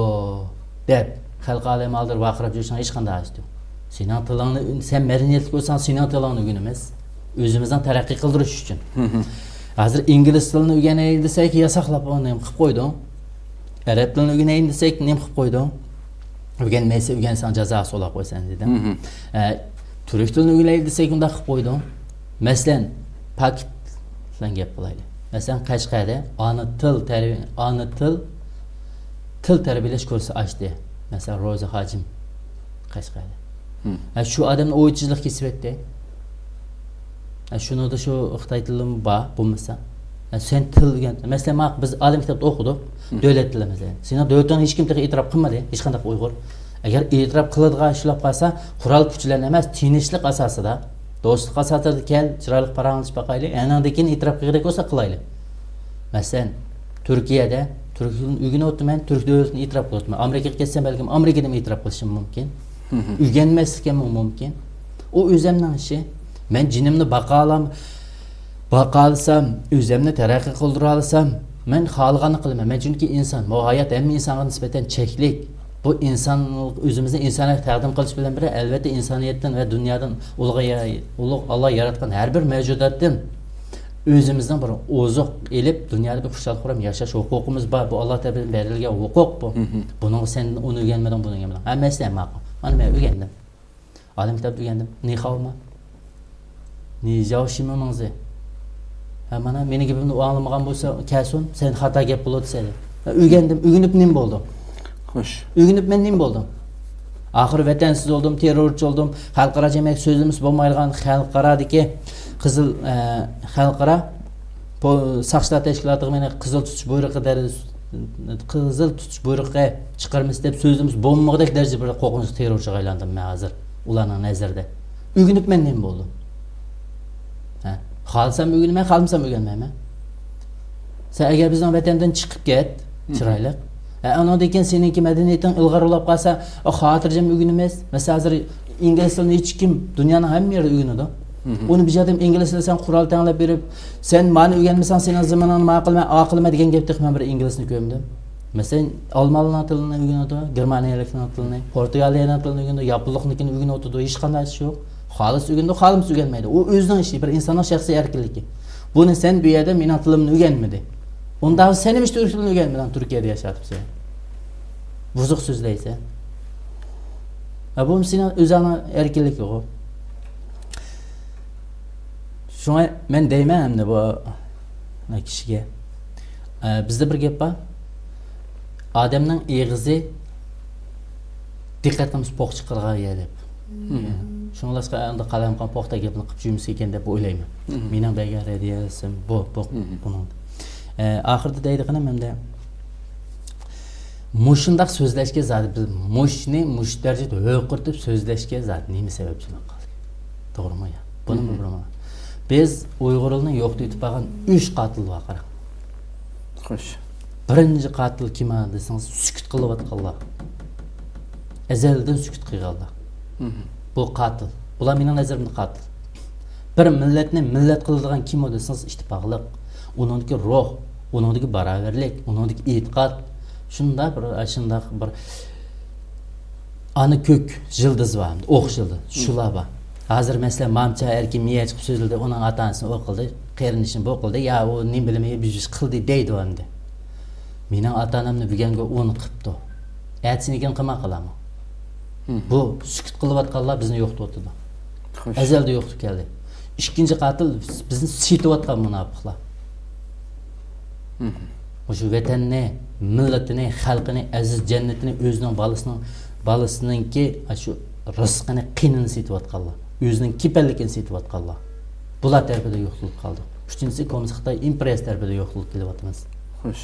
دەپ خەلقئارا ئالەم ئالدىدا ۋارقىراپ يۈرۈشنىڭ ھېچقانداق ھاجىتى يوق. سېنىڭ تىلىڭنى، سەن مەدەنىيەتلىك بولساڭ، سېنىڭ تىلىڭنى ئۆگىنىمىز. ئۆزىمىزنىڭ تەرەققىي قىلدۇرۇش ئۈچۈن. ھازىر ئىنگلىز تىلىنى ئۆگىنەيلى دېسەك، ياساقلاپ ئۇنى نېمە قىلىپ قويدۇڭ؟ ئەرەب تىلىنى ئۆگىنەيلى دېسەك، نېمە قىلىپ قويدۇڭ؟ ئۆگەنمەيسەن، ئۆگەنسەڭ جازا سولاپ قويىسەن دېدىڭ. ئە، تۈرك تىلىنى ئۆگىنەيلى دېسەك، ئۇنداق قىلىپ قويدۇڭ. مەسىلەن، پاكىت بىلەن گەپ قىلايلى. مەسىلەن، قەشقەردە ئانا تىل تەربىيە، ئانا تىل، تىل تەربىيەلەش كۇرسى ئاچتى. مەسىلەن، روزا خاجىم قەشقەردە. ھە، شۇ ئادەمنى ئوۋچىلىق كېسىۋەتتى. ھە، شۇنىڭدا شۇ خىتاي تىلىمۇ بار، بولمىسا. ھە، سەن تىل ئۆگەن-، مەسىلەن، مانا بىز ئالىي مەكتەپتە ئوقۇدۇق، دۆلەت تىلىمىز. سېنىڭ دۆلىتىڭنى ھېچكىم تېخى ئېتىراپ قىلمىدى، ھېچقانداق ئۇيغۇر. ئەگەر ئېتىراپ قىلىدىغان ئىش بولۇپ قالسا، قورال كۈچ بىلەن ئەمەس، تىنچلىق ئاساسىدا، دوستلۇق ئاساسىدا كەل، چىرايلىق پاراڭلىشىپ باقايلى. ئاندىن كېيىن ئېتىراپ قىلغۇدەك بولسا قىلايلى. مەسىلەن، تۈركىيەدە تۈرك تىلىنى ئۆگىنىۋاتىمەن، تۈرك دۆلىتىنى ئېتىراپ قىلىۋاتىمەن. ئامېرىكىغا كەتسەم، بەلكىم ئامېرىكىدىمۇ ئېتىراپ قىلىشىم مۇمكىن. ئۆگەنمەسلىكىممۇ مۇمكىن. ئۇ ئۆزەمنىڭ ئىشى. مەن جېنىمنى باقالام-، باقالىسام، ئۆزەمنى تەرەققىي قىلدۇرالىسام، مەن خالىغاننى قىلىمەن. مەن چۈنكى ئىنسان. بۇ ھايات ھەممە ئىنسانغا نىسبەتەن چەكلىك. بۇ ئىنسان، ئۆزىمىزنى ئىنسانىيەتكە تەقدىم قىلىش بىلەن بىللە، ئەلۋەتتە ئىنسانىيەتتىن ۋە دۇنيادىن ئۇلۇغ، ئۇلۇغ ئاللا ياراتقان ھەر بىر مەۋجۇداتتىن ئۆزىمىزنىڭ بىر ئوزۇق ئېلىپ، دۇنيادا بىر خۇشال-خۇرام ياشاش ھوقۇقىمىز بار. بۇ ئاللا تەرىپىدىن بېرىلگەن ھوقۇق بۇ. بۇنىڭغا سەن ئۇنى ئۆگەنمىدىڭ، بۇنى ئۆگەنمىدىڭ. ھە، مەسىلەن، ماقۇل. مانا مەن ئۆگەندىم. ئالىي مەكتەپتە ئۆگەندىم. نىخاۋما. نىجاۋشىما مىڭزى. ھە، مانا مېنىڭ گېپىمنى ئاڭلىمىغان بولسا، كەلسۇن، سەن خاتا گەپ قىلىۋاتىسەن دەپ. ھە، ئۆگەندىم. ئۆگىنىپ نېمە بولدۇڭ؟ خوش. ئۆگىنىپ مەن نېمە بولدۇم؟ ئاخىرى ۋەتەنسىز بولدۇم، تېررورچى بولدۇم، خەلقئارا جەمئىيەتكە سۆزلىمىسە بولمايدىغان خەلقئارادىكى قىزىل، ئە، خەلقئارا بۇ ساقچىلار تەشكىلاتىغا مېنى قىزىل تۇتۇش بۇيرۇقى دەر-، قىزىل تۇتۇش بۇيرۇقى چىقارمىسا دەپ سۆزلىمىسە بولمىغۇدەك دەرىجىدە بىر قورقۇنچلۇق تېررورچىغا ئايلاندىم مەن ھازىر ئۇلارنىڭ نەزىرىدە. ئۆگىنىپ مەن نېمە بولدۇم؟ ھە؟ خالىسام ئۆگىنىمەن، خالىمىسام ئۆگەنمەيمەن. سەن ئەگەر بىزنىڭ ۋەتەندىن چىقىپ كەت، چىرايلىق. ھە، ئانىڭدىن كېيىن سېنىڭكى مەدەنىيىتىڭ ئىلغار بولاپ قالسا، ئۇ خاتىرجەم ئۆگىنىمىز. مەسىلەن، ھازىر ئىنگلىز تىلىنى ھېچكىم دۇنيانىڭ ھەممە يېرىدە ئۆگىنىدۇ. ئۇنى بىر جايدا ئىنگلىز تىلى سەن قورال تەڭلەپ بېرىپ، سەن مانى ئۆگەنمىسەڭ سېنىڭ زېمىنىڭنى ما قىلىمەن، ئا قىلىمەن دېگەن گەپتەك مەن بىر ئىنگلىزنى كۆرمىدىم. مەسىلەن، ئالمانلارنىڭ تىلىنى ئۆگىنىدۇ، گېرمانىيەلىكلەرنىڭ تىلىنى، پورتۇگالىيەنىڭ تىلىنى ئۆگىنىدۇ، ياپونلۇقنىڭكىنى ئۆگىنىۋاتىدۇ، ھېچقانداق ئىش يوق. خالىسا ئۆگىنىدۇ، خالىمىسا ئۆگەنمەيدۇ. ئۇ ئۆزىنىڭ ئىشى، بىر ئىنساننىڭ شەخسىي ئەركىنلىكى. بۇنى سەن بۇ يەردە مېنىڭ تىلىمنى ئۆگەنمىدى. ئۇنداق سەن نېمىشقا تۈرك تىلىنى ئۆگەنمىدىڭ، تۈركىيەدە ياشاۋاتىسەن؟ بۇزۇق سۆزلەيسەن. ھە، بۇ سېنىڭ ئۆزۈڭنىڭ ئەركىنلىكىغۇ. شۇڭا مەن دەيمەن ئەمدى بۇ كىشىگە. ئە، بىزدە بىر گەپ بار. ئادەمنىڭ ئېغىزى دىققەت قىلمىسا پوق چىقىرغان يەر دەپ. شۇڭلاشقا ئەمدى قالايمىقان پوختا گەپنى قىلىپ يۈرمىسە ئىكەن دەپ ئويلايمەن. مېنىڭ بەرگەن رەددىيەسىم بۇ، بۇ، بۇنىڭ. ئە، ئاخىرىدا دەيدىغىنىم ئەمدى مۇشۇنداق سۆزلەشكە زادى بىز مۇشۇنى مۇشۇ دەرىجىدە ھۆقۈرتۈپ سۆزلەشكە زادى نېمە سەۋەبچىلىك قىلدى؟ توغرىمۇ يا؟ بۇنىمۇ بىر مانا. بىز ئۇيغۇرلارنى يوقىتىۋېتىپ بارغان ئۈچ قاتىل بار قاراڭ. خوش. بىرىنچى قاتىل كىم دېسىڭىز، سۈكۈت قىلىۋاتقانلار. ئەزەلدىن سۈكۈت قىلغانلار. بۇ قاتىل. بۇلار مېنىڭ نەزىرىمدە قاتىل. بىر مىللەتنى مىللەت قىلىدىغان كىم ئۇ دېسىڭىز، ئىتتىپاقلىق. ئۇنىڭدىكى روھ، ئۇنىڭدىكى باراۋەرلىك، ئۇنىڭدىكى ئېتىقاد. شۇنداق بىر، شۇنداق بىر ئانا كۆك يىلدىز بار، ئوق يىلدىز. شۇلار بار. ھازىر مەسىلەن، مامچا ئەركىن مىيە چىقىپ سۆزلىدى، ئۇنىڭ ئاتا-ئانىسىنى ئۇ قىلدى، قېرىندىشىنى بۇ قىلدى، يا ئۇ نېمە بىلىمەن، بىز قىلدى دەيدۇ ئەمدى. مېنىڭ ئاتا-ئانامنى بۈگۈنگە ئۇنى قىپتۇ. ئەتىسىنىكىنى قىلماي قالامۇ؟ بۇ سۈكۈت قىلىۋاتقانلار بىزنى يوقىتىۋاتىدۇ. خوش. ئەزەلدە يوقىتىپ كەلدى. ئىككىنچى قاتىل بىزنى سېتىۋاتقان مۇناپىقلار. مۇشۇ ۋەتەننى، مىللىتىنى، خەلقىنى، ئەزىز جەننىتىنى ئۆزىنىڭ بالىسىنىڭ، بالىسىنىڭكى شۇ رىزقىنى، قېنىنى سېتىۋاتقانلار، ئۆزىنىڭ كېپەنلىكىنى سېتىۋاتقانلار. بۇلار تەرىپىدە يوقىتىلىپ قالدۇق. ئۈچىنچىسى، كوممۇنىست خىتاي ئىمپېرىيەسى تەرىپىدە يوقىتىلىپ كېلىۋاتىمىز. خوش.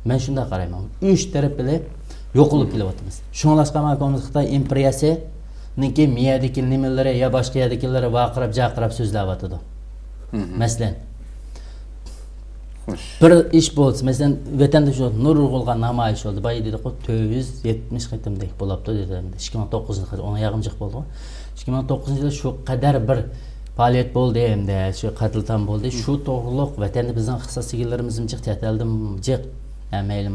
مەن شۇنداق قارايمەن. ئۈچ تەرەپ بىلەن يوقىلىپ كېلىۋاتىمىز. شۇڭلاشقا مانا كوممۇنىست خىتاي ئىمپېرىيەسىنىڭكى مىيەدىكى نېمىلىرى يا باشقا يەردىكىلىرى ۋارقىراپ، جارقىراپ سۆزلەۋاتىدۇ. مەسىلەن، خوش. بىر ئىش بولسا، مەسىلەن، ۋەتەندە شۇ نۇرغۇنلىغان نامايىش بولدى. بايا دېدۇققۇ، تۆت يۈز يەتمىش قېتىمدەك بولاپتۇ دېدى. ئەمدى ئىككى مىڭ توققۇزىنچى يىل، ئۇنىڭ ياغىمىچىق بولدىغۇ. ئىككى مىڭ توققۇزىنچى يىلى شۇ قەدەر بىر پائالىيەت بولدى، ئەمدى شۇ قەتلىئام بولدى. شۇ توغرۇلۇق ۋەتەندە بىزنىڭ ئىختىساسلىق يىللىرىمىزمۇ جىق، چەت ئەلدىمۇ جىق. ھە، مەيلى،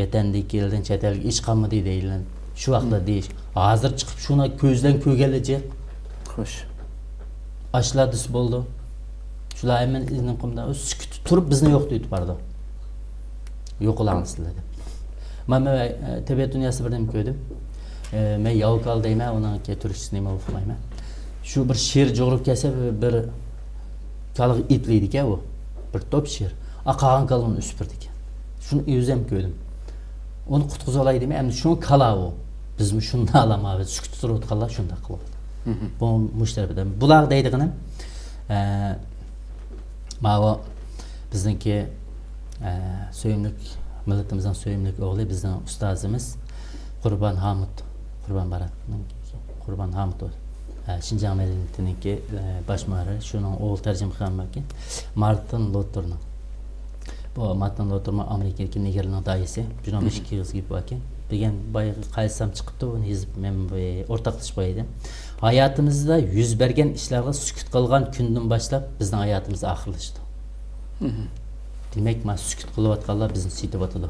ۋەتەندىكىلەردىن چەت ئەلگە ئىش قالمىدى دەيلى. شۇ ۋاقىتتا دېيىش. ھازىر چىقىپ شۇنى كۆزدىن كۆرگەنلەر جىق. خوش. ئاشۇلار دېسە بولىدۇ. شۇلار ھەممىنى ئىزنىڭ قۇمدا، ئۇ سۈكۈتتە تۇرۇپ بىزنى يوقىتىۋېتىپ بارىدۇ. يوقىلاڭ سىلەر دەپ. مانا مەن، ئە، تەبىئەت دۇنياسىدا بىر نېمە كۆردۈم. ئە، مەن ياۋا كالا دەيمەن، ئۇنىڭكى تۈركچىسىنى نېمە ئۇقمايمەن. شۇ بىر شىر جۇغۇرۇپ كەلسە، بىر، بىر كالىغا ئېتىلىدىكەن ئۇ. بىر توپ شىر. ئا، قالغان كالا ئۇنى ئۈسۈپ بېرىدىكەن. شۇنى ئۆزۈم كۆردۈم. ئۇنى قۇتقۇزۇۋالاي دېمەي، ئەمدى شۇ كالا ئۇ. بىزمۇ شۇنداق ئالاماۋىدە سۈكۈتتە تۇرۇۋاتقانلار شۇنداق قىلىۋاتىدۇ. بۇ مۇشۇ تەرىپىدىن. بۇلارغا دەيدىغىنىم، ئە، ماۋۇ بىزنىڭكى، ئە، سۆيۈملۈك مىللىتىمىزنىڭ سۆيۈملۈك ئوغلى، بىزنىڭ ئۇستازىمىز قۇربان ھامۇت، قۇربان باراتنىڭ، قۇربان ھامۇت، ئە، شىنجاڭ مەدەنىيىتىنىڭكى، ئە، باش مۇھەررىرى، شۇنىڭ ئوغلى تەرجىمىخان باركەن، مارتىن لوتېرنىڭ. بۇ مارتىن لوتېرمۇ ئامېرىكىدىكى نېگىرلارنىڭ داھىيسى. جۇنۇبىي ئىككى قىز گېپى باركەن. دېگەن بايىقى قايسام چىقىپتۇ، بۇنى يېزىپ مەن بىر ئورتاقلىشىپ قوياي دېدىم. ھاياتىمىزدا يۈز بەرگەن ئىشلارغا سۈكۈت قىلغان كۈندىن باشلاپ بىزنىڭ ھاياتىمىز ئاخىرلىشىدۇ. دېمەك، ما سۈكۈت قىلىۋاتقانلار بىزنى سېتىۋاتىدۇ.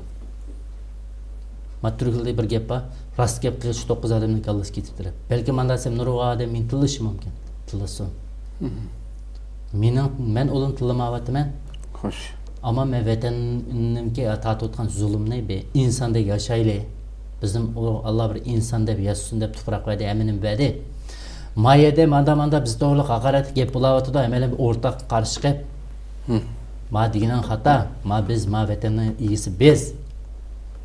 ما تۈركلەردە بىر گەپ بار، راست گەپ قىلغىچە توققۇز ئادەمنىڭ كاللىسى كېتىپ تۇرۇپ. بەلكىم مانا دېسەم نۇرغۇن ئادەم مېنى تىللىشى مۇمكىن. تىللىسۇن. مېنىڭ، مەن ئۇلارنى تىللىمايۋاتىمەن. خوش. ئەمما مەن ۋەتەنىمگە تارتىۋاتقان زۇلۇمنى بىر ئىنساندەك ياشايلى. بىزنىڭ ئۇ، ئاللا بىر ئىنسان دەپ ياشىسۇن دەپ تۇپراق بەردى، ھەممە نېمە بەردى. ما يەردە ماندا، ماندا بىز توغرىلىق ھاقارەتلىك گەپ بولاۋاتىدۇ، ھەممەيلەن بىر ئورتاق قارشى چىقىپ، ما دېگىنىڭ خاتا، ما بىز، ما ۋەتەننىڭ ئىگىسى بىز،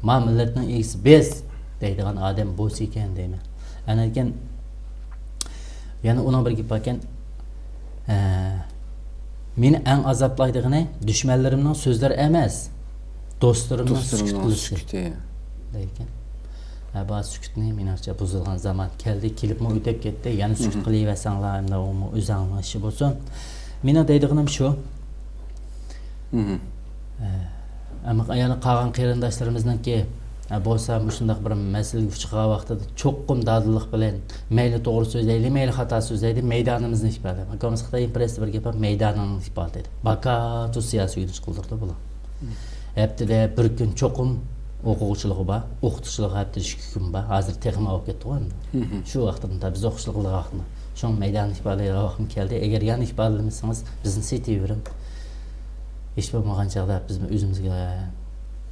ما مىللەتنىڭ ئىگىسى بىز دەيدىغان ئادەم بولسا ئىكەن دەيمەن. ئەنە ئىكەن، يەنە ئۇنىڭ بىر گېپى باركەن، ئە، مېنى ئەڭ ئازابلايدىغىنى دۈشمەنلىرىمنىڭ سۆزلىرى ئەمەس، دوستلىرىمنىڭ سۈكۈت دوستلىرىمنىڭ قىلىشى. سۈكۈتى. دەيدىكەن. ھە، بۇ سۈكۈتنى مېنىڭچە بۇزىدىغان زامان كەلدى، كېلىپمۇ ئۆتۈپ كەتتى. يەنە سۈكۈت قىلىۋەرسەڭلار، ئەمدى ئۇمۇ ئۆزۈڭلارنىڭ ئىشى بولسۇن. مېنىڭ دەيدىغىنىم شۇ. ھە، ئەمما يەنە قالغان قېرىنداشلىرىمىزنىڭكى، ھە، بولسا مۇشۇنداق بىر مەسىلىگە ئۇچرىغان ۋاقتىدا چوقۇم دادىللىق بىلەن مەيلى توغرا سۆزلەيلى، مەيلى خاتا سۆزلەيلى، مەيدانىمىزنى ئىپادىلەيلى. ئاكىمىز خىتاي ئىمپېرىيىسىدا بىر گەپ بار، مەيدانىڭنى ئىپادىلەيلى. باكاتۇ سىياسىي يۈرۈش قىلدۇرىدۇ بۇلار. ھەپتىدە بىر كۈن چوقۇم ئوقۇغۇچىلىقى بار، ئوقۇتقۇچىلىقى ھەپتىدە ئىككى كۈن بار. ھازىر تېخىمۇ ئاۋۇپ كەتتىغۇ ئەمدى. شۇ ۋاقىتتا بىز ئوقۇتقۇچىلىق قىلىدىغان ۋاقىتمۇ. شۇڭا مەيداننى ئىپادىلەيدىغان ۋاقتىمۇ كەلدى. ئەگەر يەنە ئىپادىلىمىسىڭىز، بىزنى سېتىۋېرىڭ. ھېچ بولمىغان چاغدا بىزمۇ ئۆزىمىزگە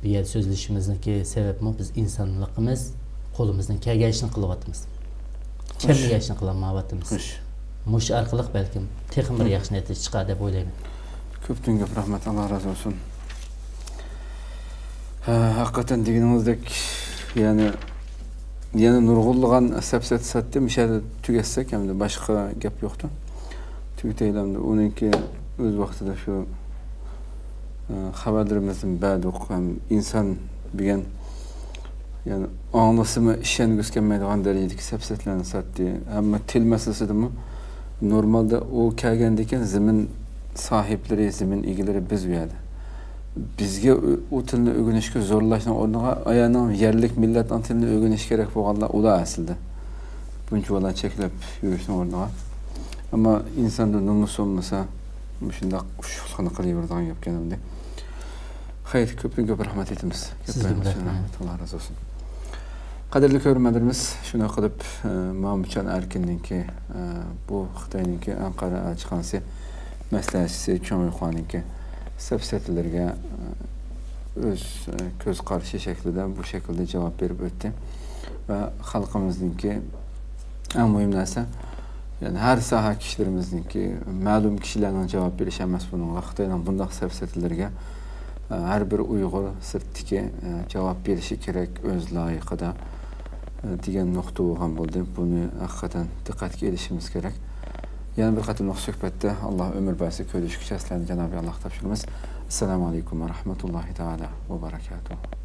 بۇ يەردە سۆزلىشىمىزنىڭكى سەۋەبمۇ بىز ئىنسانلىقىمىز، قولىمىزدىن كەلگەن ئىشنى قىلىۋاتىمىز. كەملىگەن ئىشنى قىلالمايۋاتىمىز. مۇشۇ ئارقىلىق بەلكىم تېخىمۇ بىر ياخشى نەتىجە چىقار دەپ ئويلايمەن. كۆپتىن كۆپ رەھمەت، ئاللا رازى بولسۇن. ھە، ھەقىقەتەن دېگىنىڭىزدەك، يەنى يەنە نۇرغۇنلىغان سەپسەتە ساتتى. مۇشۇ يەردە تۈگەتسەك، ئەمدى باشقا گەپ يوقتۇ. تۈگىتەيلى ئەمدى. ئۇنىڭكى ئۆز ۋاقتىدا شۇ، ئە، خەۋەرلىرىمىزدىن بەردۇق ھەم ئىنسان دېگەن، يەنى ئاڭلىسىمۇ ئىشەنگۈسى كەلمەيدىغان دەرىجىدىكى سەپسەتىلەرنى ساتتى. ئەمما تىل مەسىلىسىدىمۇ نورمالدا ئۇ كەلگەندىن كېيىن زېمىن ساھىبلىرى، زېمىن ئىگىلىرى بىز ئۇ يەردە. بىزگە ئۇ، ئۇ تىلنى ئۆگىنىشكە زورلاشنىڭ ئورنىغا ئايانىڭ يەرلىك مىللەتنىڭ تىلىنى ئۆگىنىشى كېرەك بولغانلار ئۇلار ئەسلىدە. بۇنچە بالا چەكلەپ يۈرۈشنىڭ ئورنىغا. ئەمما ئىنساندا نومۇس بولمىسا، مۇشۇنداق ئۇششۇقلۇقنى قىلىۋېرىدىغان گەپكەن ئەمدى. خەير، كۆپتىن كۆپ رەھمەت ئېيتىمىز. سىزگىمۇ رەھمەت. ئاللا رازى بولسۇن. قەدىرلىك كۆرۈرمەنلىرىمىز، شۇنداق قىلىپ، ئە، مامۇتجان ئەركىننىڭكى، ئە، بۇ خىتاينىڭكى ئەنقەرە ئەلچىخانىسى مەسلىھەتچىسى چوڭ يۇخۇانىڭكى سەپسەتىلىرىگە، ئە، ئۆز، ئە، كۆز قارىشى شەكلىدە بۇ شەكىلدە جاۋاب بېرىپ ئۆتتى. ۋە خەلقىمىزنىڭكى ئەڭ مۇھىم نەرسە، يەنى ھەر ساھە كىشىلىرىمىزنىڭكى، مەلۇم كىشىلەرنىڭ جاۋاب بېرىشى ئەمەس بۇنىڭغا. خىتاينىڭ بۇنداق سەپسەتىلىرىگە، ئە، ھەر بىر ئۇيغۇر سىرتتىكى، ئە، جاۋاب بېرىشى كېرەك ئۆز لايىقىدا، ئە، دېگەن نۇقتا بولغان بولدى. بۇنى ھەقىقەتەن دىققەتكە ئېلىشىمىز كېرەك. يەنە بىر قېتىملىق سۆھبەتتە، ئاللا ئۆمۈر بەرسە، كۆرۈشكىچە سىلەرنى جانابى ئاللاغا تاپشۇرىمىز. ئەسسالامۇ ئەلەيكۇم ۋە رەھمەتۇللاھى تائالا ۋە بەرەكاتۇھ.